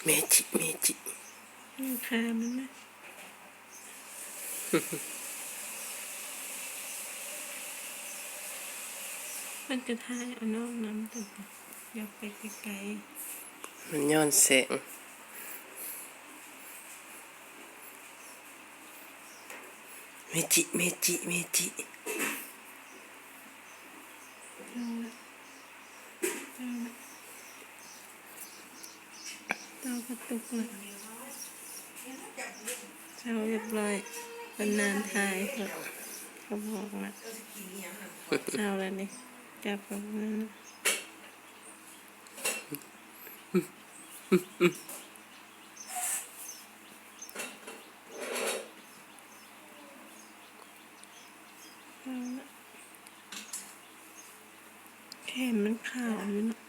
ເມຈິ ເມຈິ ມັນຄາມັນນະ ມັນກະຖ່າຍເອົານ້ອງນຳ ແຕ່ຢາກໄປໄກໆ ມັນຍ້ອນແສງ. ເມຈິ ເມຈິ ເມຈິ ເອົາລະ ເອົາລະ ເອົາກະຕຸກລະ ເຊົາຮຽບຮ້ອຍ ເພິ່ນນານຖ່າຍ ເຂົາບອກລະ ເຊົາລະນີ້ ຈັບເອົານັ້ນ ແຂນມັນຂາວຢູ່ເນາະ